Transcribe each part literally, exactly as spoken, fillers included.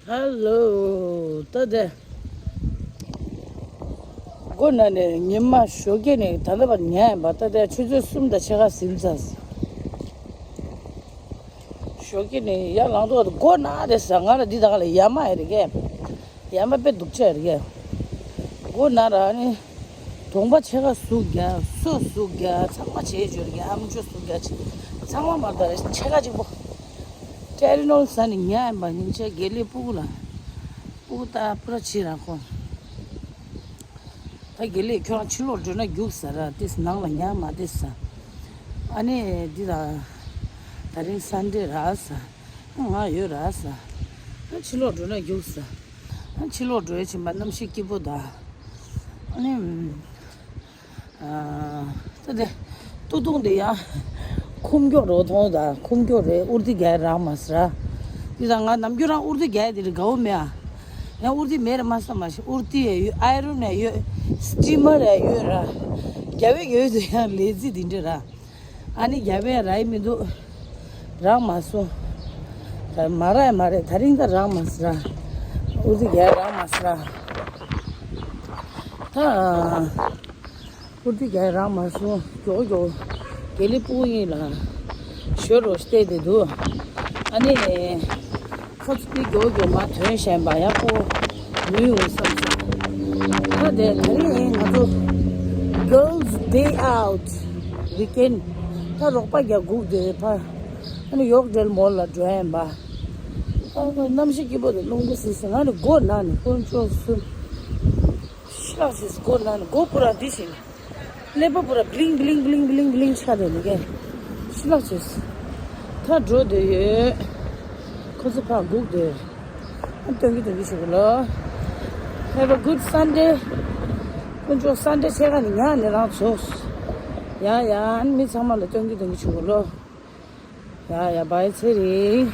ཧ་ལོ། ད་དེ། སྒོ་ན་ནས་ཉི་མ་ཞོགས་ཀས་ནས་ད་ལྟ་བར་ཉལ་ཡིན་པ། ད་དེ་ཆུ་ཚོད་གསུམ་དང་ཕྱེད་ཀ་ཟིན་ཚར། ཞོགས་ཀས་ནས་ཡར་ལངས་དུས་སྒོ་ན་དེ་ཟ། ང་ལ་འདི་དག་ལ་ཡ་མ་ཡ་རེད་གས། ཡ་མ་དཔེ་སྡུག་ཅག་རེད་གས། སྒོ་ན་ར་ནི། གདོང་པ་ཕྱེད་ཀ་ཟུག་རྒྱག་སོ་ཟུག་རྒྱག་ཚང་མ་བྱེད་འཇོར་རྒྱག་ཨམ་ཅོག་ཟུག་རྒྱག་ཚང་མ་མར་ད་རེ་ཕྱེད་ཀ་གཅིག་པོ། ཊའི་ལི་ནོལ་ཟ་ནས་ཉལ་ཡིན་པ། སྙིང་རྗེ། དགེ་ལེགས་སྤུ་གུ་ལ། སྤུ་གུ་ད་པུ་ར་ཕྱི་ར་ཁོ། ད་དགེ་ལེགས་ཁྱོད་རང་ཕྱི་ལོགས་འགྲོ་ན་རྒྱུགས་ཟེར་ར། ཏིས་ནང་ལ་ཉལ་མ་ཏིས་ཟ། ཨ་ནི་འདི་ད། ད་རིང་སན་ཌེ་ར་ཟ། ང་ཡོད་ར་ཟ། ཨ་ཕྱི་ལོགས་འགྲོ་ན་རྒྱུགས་ཟ། ཨ་ཕྱི་ལོགས་འགྲོ་ཡ་ཕྱིན་པ་གནམ་གཤིས་སྐྱིད་པོ་ད། ཨ་ནི། ཨ། ད་དེ། ཏུ་ཏུང་དེ་ཡང་། ཁུམ་སྐྱོག་རོ་མཐོང་ད་ཁུམ་སྐྱོག་རེད། ཨུར་ཏི་རྒྱག་རག་མ་སི་ར། དེ་དང་ང་ནམ་རྒྱུན་རང་ཨུར་ཏི་རྒྱག་དེ་རེད་དགའ་བོ་མེད་ཨ། ཡང་ཨུར་ཏི་མེད་རེད་མ་ས་མ་ཤི། ཨུར་ཏི་ཡང་ཡོད། ཨའི་རོན་ཡང་ཡོད། སི་ཊི་མར་ཡང་ཡོད་ར། རྒྱ་བོད་ཡོད་དུ་ཡང་ལས་རྩིས་དེ་འདྲ་ར། ཨ་ནི་རྒྱ་བོད་རག་མི་འདུག་རག་མ་སོང་། ད་མ་རག་མ་རེད། ད་རིང་ད་རག་མ་སི་ར། ཨུར་ཏི་རྒྱག་རག་མ་སི་ར། ད། ཨུར་ཏི་རྒྱག་རག་མ་སོང་། མགྱོགས་མགྱོགས། དགེ་ལེགས་སྤུ་གུ་གཉིས་ལ་ཞོར་རོ་བལྟས་ཏེ་འདུག་ཨ་ནི། ཁོ་ཚོ་ཏི་མགྱོགས་མགྱོགས་མ་ཐོན་བཞིན་པ་ཡག་པོ་ནུས་འོང་བསམ་སོང་། ད་དེ་ད་རིང་ང་ཚོ་Girls Day Out weekend། ད་རོགས་པ་རྒྱག་སྒུག་དེ་ཕར་ཨ་ནི་ཡོག་ཌེལ་མོལ་ལ་འགྲོ་ཡིན་པ། ཨ་ཁོ་གནམ་གཤིས་སྐྱིད་པོ་དང་རླུང་བུ་སིལ་སིལ། ང་ནི་སྒོ་ནང་ནས་དཀོན་མཆོག་གསུམ། ཤི་ལགས་ཤིག་སྒོ་ནང་ནས་སྒོ་པུ་ར་འདི་བཞིན། ཀླད་པ་པུ་ར་བླིང་བླིང་བླིང་བླིང་བླིང་ཆགས་བསྡད་འདུག་གས། ཤི་ལགས་ཤིག་ད་འགྲོ་འདོད་ཡོད། ཁོ་ཚོ་ཕར་སྒུག་འདོད། ཨ་སྟོན་གྱི་སྟོན་གྱི་བྱེད་དགོས་ལོ། Have a good Sunday། དཀོན་མཆོག་སན་ཌེ་ཕྱེད་ཀ་ནས་ཉལ་ནས་རང་ཚོགས། ཡ་ཡ། ཨ་ནི་མི་ཚང་མ་ལ་སྟོན་གྱི་སྟོན་གྱི་བྱེད་དགོས་ལོ། ཡ་ཡ། བའི་ཚེ་རིང་།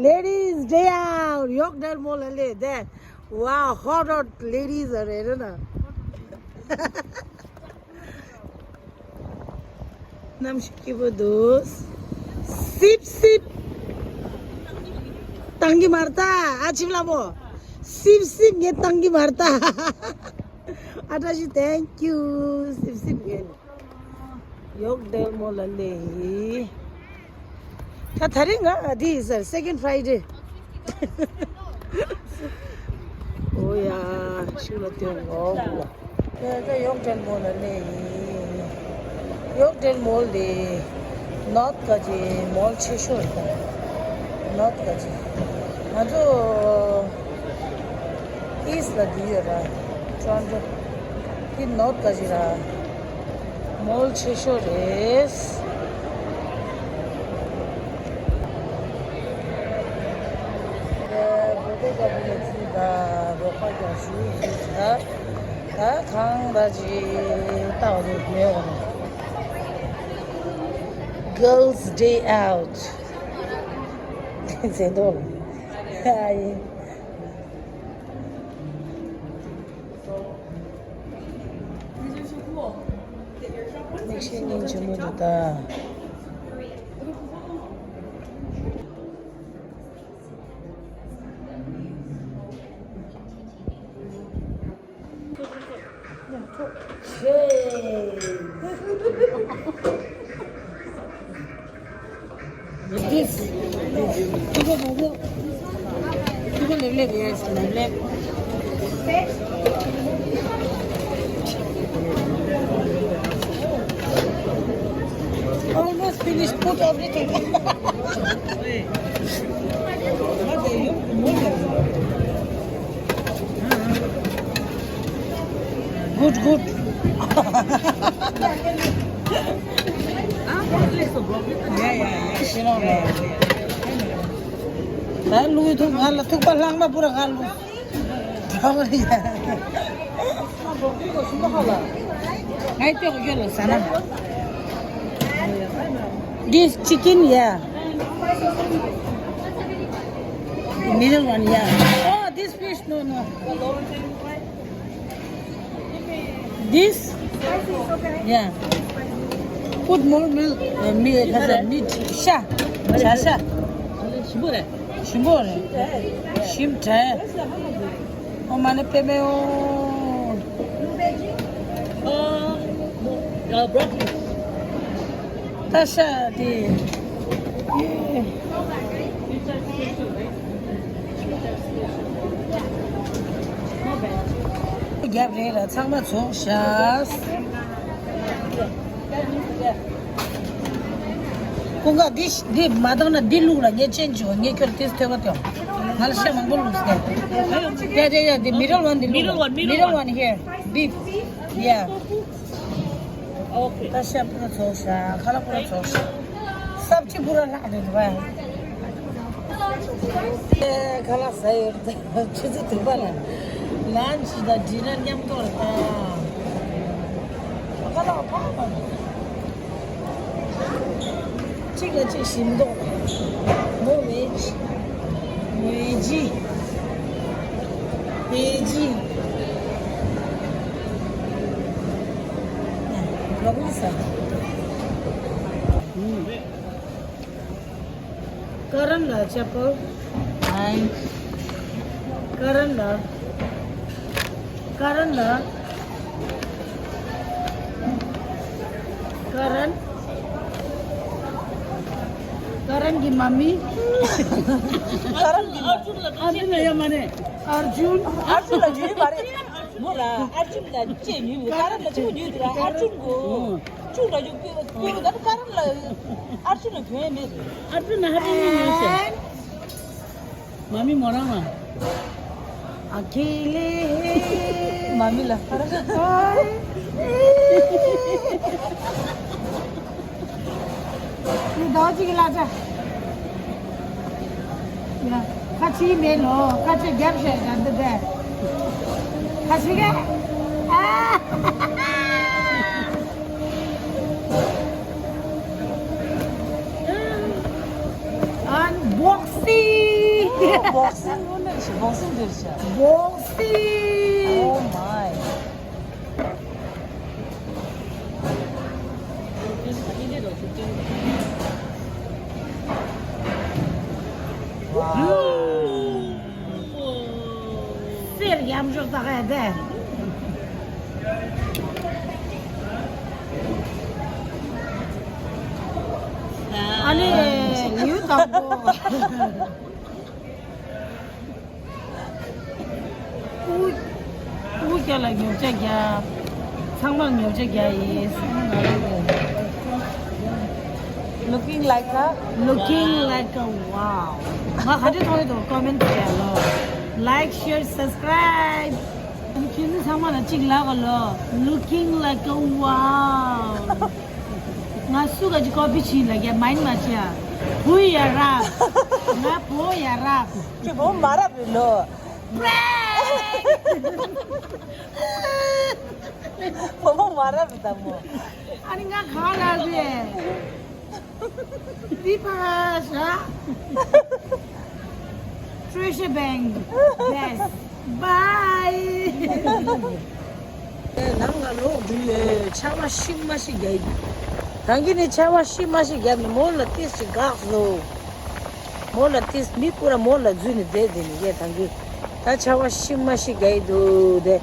Ladies Day Out ཡོག་ཌེལ་མོལ་ལ་སླེབས་དེ། Wow, hot hot ladies are here ན། གནམ་གཤིས་སྐྱིད་པོ་འདུག་སིབ་སིབ། བཏང་གི་མ་རེད་ད། ཨ་ཆིབ་ལ་མོ། སིབ་སིབ་ངས་བཏང་གི་མ་རེད་ད། ཨ་བཀྲ་ཤིས། Thank you། སིབ་སིབ་ངས། ཡོག་ཌེལ་མོལ་ལ་སླེབས། ད་ད་རེས་ང་འདི་ཟེར། Second Friday། ཨོ་ཡ། ཤུགས་ལ་སྟོན་འོ། ད་ད་ཡོག་ཌེལ་མོལ་ལ་སླེབས། ཡོག་ཌེལ་མོལ་དེ་ནོར་ཐ་ག་ཅིག་མོལ་ཆེ་ཤོས་རེད་ད། ནོར་ཐ་ག་ཅིག་ང་ཚོ་ཨིསཊ་ལ་འདི་ཡོད་ར། ཊོ་རོན་ཊོ། འདི་ནོར་ཐ་ག་ཅིག་ར། མོལ་ཆེ་ཤོས་རེད། བོད་པའི་རྒྱལ་པོ་ལ་ཚིག་དང་རོགས་པ་ཀྱང་ཞུ་ཞུ་ད། ད་གང་འདྲ་ཅིག་ལྟ་བ་རེད་ཉོས་བ་རེད། Girls Day Out། མཚན་ཐོག་ལ་ཨ་ཡིན། མིག་ཤེལ་སྙིང་རྗེ་མོ་འདུག་ད། This, this. Tuko bobo. Tuko leblep, yes, leblep. Almost finished. Put everything. Good, good. Yeah, yeah, yeah. ད་ལུས་ཐུག་ང་ལ་ཐུག་པ་ལྷག་མ་པུ་ར་ང་ལུས། ང་ལྟོགས་ཡོད་ལ་ཟ་ན། This chicken, yeah. Middle one, yeah. Oh, this fish, no, no. This? Yeah. Put more milk, uh, meat, has a meat. Sha. Sha, sha. ཞིམ་པོ་རེད། ཞིམ་པོ་རེད། ཡིན་དྲན། ཨོ་མ་ནི་པེ་མེ་ཨོ། ཨ། ཨ། བྲོ་ཀོ་ལི། ཏ་ཤ་དེ། རྒྱབ་རེད་ལ་ཚང་མ་རྫོགས་ཤག་ཀུན་དགའ་འདི་འདི་མ་བཏང་ན་འདི་བླུགས་ལ་ངས་ཅན་བྱུང་ངས་ཁྱོད་ཏིས་ཐོས་པ་ཐོས། ང་ལ་ཤ་མང་པོ་བླུགས་སོང་། Yeah, yeah, yeah, the middle one, the middle one, middle one here. This. Yeah. Okay. ད་ཤ་པུ་ར་ཚོགས་ཤག་ཁ་ལག་པུ་ར་ཚོགས་ཤག་སབ་ཅི་པུ་ར་ལྷག་རེད་བ། ཨེ་ཁ་ལག་ཟ་ཡོད་རེད། ཆུ་ཚོད་དྲུག་པ་ལ་ལན་ཆི་དང་ཌི་ནར་མཉམ་དུ་རེད་ད། ཁ་ལག་ཕག་པ། གཅིག་ལ་གཅིག་ཞིམ་མདོག་མོ་བེ་ཇི། བེ་ཇི། བེ་ཇི། རོག་མི་ས། ཀ་རན་ལ་ཅ་པོ། ཀ་རན་ལ། ཀ་རན་ལ། ཀ་རན། ཀ་རན་གྱི་མ་མི། ཀ་རན་གྱི་མ་མི། ཨར་ཇུན་ལ་ཡོད་མ་རེད། ཨར་ཇུན། ཨར་ཇུན་ལ་ཡོད་མ་རེད། མོ་ལ་ཨར་ཇུན་ལ་ཅེས་ཉོས་མི་ཀ་རན་ལ་ཅིག་ཉོས་འདུག་ཨར་ཇུན་གོ་ཅུང་ལ་ཡོད་པའི་ཀ་རན་ལ་ཨར་ཇུན་ལ་གྱོན་ཡ་མེད་རེད། ཨར་ཇུན་ལ་ཧ་ཅང་ཉོས་ཤག་མ་མི་མོ་རང་ལ། ཨ་ཁེ་ལེ། མ་མི་ལ་ཧ་ར། ཁྱེད་ཟླ་བ་གཅིག་གི་གླ་ཆ། ཡ། ཁ་ཆེ་མེད་ལོ། ཁ་ཆེ་རྒྱབ་བཤད་ཀྱང་འདི་འདྲ། ཁ་ཆེ་ག་ཨ། Unboxing. Boxing. Boxing. Boxing. Oh my. གསེར་ཡམ་ཤོག་ད་ག་དེ། ཨ་ནི་ཡུ་དང་པོ། ཨུ། ཨུ་རྒྱ་ལ་ཉོ་ཆ་རྒྱ། ཚང་མ་ཉོ་ཆ་རྒྱ་ཡིན། Looking like a looking like a wow. ང་ག་འདྲ་མཐོང་ཡོད་དོ་ཀོ་མེན་ཊི་བྱས་ལོ། Like, share, subscribe. ཁྱེད་ཚོ་ཚང་མ་ལ་གཅིག་ལབ་ག་ལོ། Looking like a wow. ང་སུ་ག་ཅིག་ཀོ་པི་བྱིན་ལ་རྒྱ་མ་ཡིན་མ་བྱས། བུ་ཡ་རབ། ང་བུ་ཡ་རབ། ཁྱེད་བུ་མ་རབ་རེད་ལོ། མོ་མོ་མ་རབ་རེད་ད་མོ། ཨ་ནི་ང་གང་ལ་རེད། འདི་ཕ་ཤ། Treasure Bank. Best. Bye. ནང་ལ་ལོག་འགྲོ་ཡོད། ཆར་པ་ཤི་མ་ཤི་རྒྱག་ཡིན། ད་གིན་ནས་ཆར་པ་ཤི་མ་ཤི་རྒྱབ་ནས་མོ་ལ་ཏིས་ཅིག་འགག་སོང་། མོ་ལ་ཏིས་མི་སྤུ་ར་མོ་ལ་འཛུལ་ནས་བསྡད་བསྡད་ནས་ཡས་ད་གིན། ད་ཆར་པ་ཤི་མ་ཤི་རྒྱག་ཡིན་འདུག་དེ།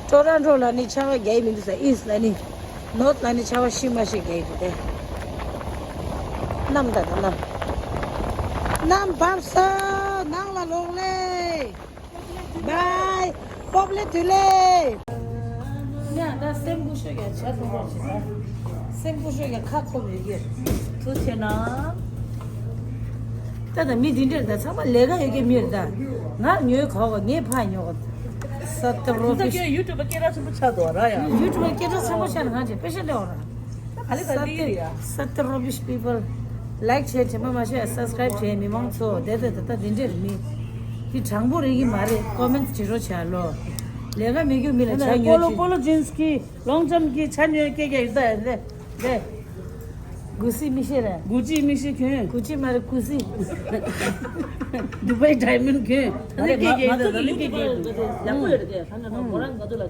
ཊོ་རོན་ཊོ་ལ་ནི་ཆར་པ་རྒྱག་ཡིན་མི་འདུག་ས། ཨིསཊ་ལ་ནི། ནོརྠ་ལ་ནི་ཆར་པ་ཤི་མ་ཤི་རྒྱག་ཡིན་འདུག་དེ། གནམ་ད་ད་གནམ། གནམ་བབས་སོང་། ནང་ལ་ལོག་ལེ། བའི། སྤོབས་ལེ་དུ་ལེ། ཡ་ད་སེམས་ཁུ་ཤོ་ཡ་ཆ་ཐུང་བ་ཞིག་ད། སེམས་ཁུ་ཤོ་ཡ་ཁ་ཁོབ་ཡོད་ཀྱི། ཐུགས་ཆེ་ན། ད་ད་མི་འདི་འདྲ་ད་ཚང་མ་ལས་ཀ་ཡོད་ཀྱི་མི་རེད་ད། ང་ཉོས་གོ་ག་ངས་ཕ་ཉོ་ག་ས་ཏི་རོ་པི་ཤི། ཡུ་ཊུབ་པ་སྐད་གྲགས་ཆེན་པོ་ཆགས་འདུག་ར་ཡ། ཡུ་ཊུབ་པ་སྐད་གྲགས་ཆེན་པོ་ཆགས་ན་གང་བྱེད་དཔེ་ཤ་ལེ་འོ་ར། ག་ལེ་ག་ལེ་རེད་ཡ། Sat rubbish people. Like བྱས་བྱས་མ་མ་བྱས་subscribe བྱས་མི་མང་ཚོ་དེ་དེ་ད་ལྟ་དེ་འདྲས་རེད་མི། དེ་དྲང་པོ་རེད་ཀྱི་མ་རེད། ཀོ་མེན་ཊི་བྲིས་རོགས་བྱ་ལོ། ལས་ཀ་མི་རྒྱུ་མི་ལ་ཆ་ཉོས་པོ་ལོ་ཅི། པོ་ལོ་ཇིན་སི་ཀི་ལོང་ཇམ་གི་ཆ་ཉོས་སྐད་རྒྱག་ཡོད་ད་ཡ་རེད་རེད། གུ་སི་མི་ཤེས་རེད། གུ་ཅི་མི་ཤེས་གྱོན། གུ་ཅི་མ་རེད་གུ་སི། དུ་བའི་ཌའི་མོན་ཌི་གྱོན། ད་ནི་སྐད་རྒྱག་ཡོད་ད་ད་ནི་སྐད་རྒྱག་ཡོད་ད། ཡག་པོ་ཡོད་རེད་དེ་ད་ནི་ད་ཁོ་རང་ང་ཚོ་ལ།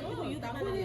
ལ་ཡུ་ཡུ་དང་ཁོ་ནི།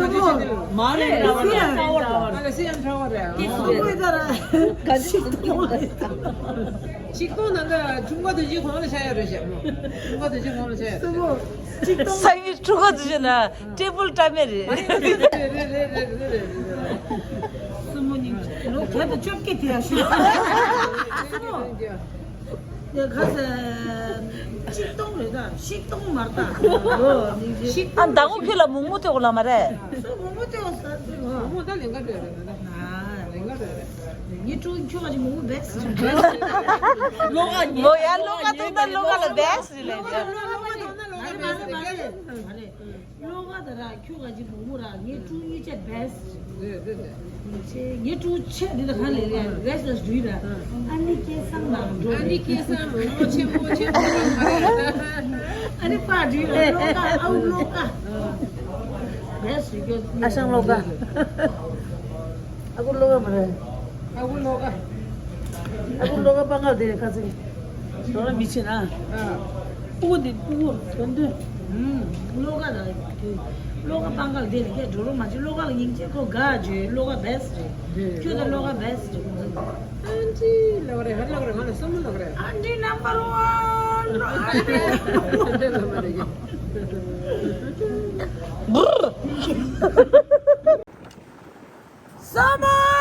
མ་རེད། ཨ་ལ་སི་ཡང་ཁྲ་བ་རེད། ཨ་ལ་སི་ཡང་ཁྲ་བ་རེད། ཨ་ལ་སི་ཡང་ཁྲ་བ་རེད། ཨ་ལ་སི་ཡང་ཁྲ་བ་རེད། ཆིག་སྟོང་ནང་ད་ཁྲུང་པ་དུ་ཅི་གོང་ལ་ཆ་ཡོད་རེད་ཤག་ཁྲུང་པ་དུ་ཅི་གོང་ལ་ཆ་ཡོད་རེད་ཤག་སང་ཉིན་ཁྲུང་པ་དུ་ཅི་ན་ཊེ་བལ་བཀྲ་མེད་རེད། རེད་རེད་རེད་རེད། སྲུ་མོ་གཉིས་ལོ་བརྒྱ་དང་བཅོ་བརྒྱད་དེ་ཡ་ཤི། སྲུ་མོ། ཡ་ཁ་ས་ཆིག་སྟོང་རེད་ད། ཆིག་སྟོང་མ་རེད་ད། ཨ་མདང་དགོང་ཁྱོད་ལ་མོག་མོག་ཐོག་ལ་མ་རེད། སོ་མོག་མོག་ཐོག་ས་སོ་མོག་མོག་ད་ལེན་ག་འགྲོ་རེད་ད། ལེན་ག་འགྲོ་རེད། ངའི་ཀྲུའུ་ཁྱོད་ཀྱི་མོག་མོག་བེ་སི་བེ་སི། ལོ་ག་མོ་ཡ་ལོ་ག་ཐོག་ད་ལོ་ག་ལ་བེ་སི་ལེན། ལོ་ག་ལ་ལོ་ག་ལ་ལོ་ག་ལ་བེ་སི། ལོ་ག་ད་ར་ཁྱོད་ག་ཅི་མོག་མོག་ར། ངའི་ཀྲུའུ་གཉིས་ཆ་བེ་སི། རེད་རེད་རེད། ངའི་ཀྲུའུ་ཆ་འདི་ད་ག་ལེ་རེད། བེ་སི་ལ་འདུས་ར། ཨ་ནི་སྐལ་བཟང་མང་འགྲོ། ཨ་ནི་སྐལ་བཟང་མང་པོ་ཆེན་པོ་ཆེན་པོ་རང་ག་རེད། ཨ་ནི་པ་འདུས་ར་ལོ་ག་ཨའུ་ལོ་ག། བེ་སི་ཞུ་རྒྱུ། ཨ་ཞང་ལོ་ག། ཨ་ཁུ་ལོ་ག་མ་རེད། ཨ་ཁུ་ལོ་ག། ཨ་ཁུ་ལོ་ག་པང་ཁ་དེ་ཁ་ཚིག་དོ་ལ་མི་ཆེ་ན། ཨ། ཕྲུ་གུ་འདི་ཕྲུ་གུ་དོན་དོན། ཨུམ། ལོ་ག་ལ། ལོ་ག་པང་ཁ་དེ་ལ་སྐད་འགྲོ་རོགས་མ་བྱེད། ལོ་ག་ལ་སྙིང་རྗེ་ཁོ་དགའ་བརྗོད། ལོ་ག་བེ་སི་རེད། ཁྱོད་ད་ལོ་ག་བེ་སི་རེད། ཨན་ཊི་ལོ་ག་རེད། ཧ་ལོ་ག་རེད། ང་ལ་སོ་མོ་ལོ་ག་རེད། ཨན་ཊི་ནམ་བར་ཝན། ཨན་ཊི་ལོ་ག་རེད། སོ་མོ།